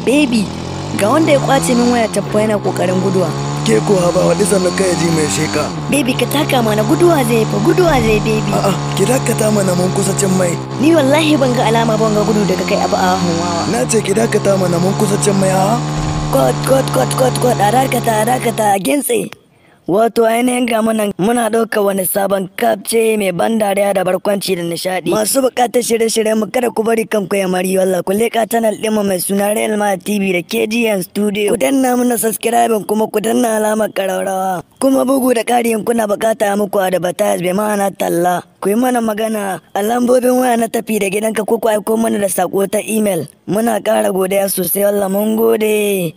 Baby, ga wanda ya kwace min waya tabba yana kokarin guduwa. Ke ko haba waɗi sannu kai ji mai sheka. Baby, ka taka mana, guduwa zai fa, guduwa zai, baby. A'a, ki dakata mana, mun kusa cin mai. Ni wallahi ban ga alama ban ga gudu daga kai abu a wawa. Na ce ki dakata mana, mun kusa cin mai, a'a. Kot kot kot kot kot, a dakata, a dakata, a gintse. Wato ainihin ga muna muna ɗaukar wani sabon kapce mai ban dariya da barkwanci da nishaɗi. Masu buƙatar shirye-shiryen mu, kada ku bari kanku ya mari wallah, ku leƙa channel ɗinmu mai suna Real Ma TV da KGN Studio. Ku danna mana subscribe kuma ku danna alamar ƙararrawa. Kuma bugu da ƙari, in kuna buƙata muku advertise, bai ma'ana talla, ku yi mana magana a lambobin waya na tafi da gidanka ko ku aiko mana da saƙo ta email. Muna ƙara godiya sosai wallah, mun gode.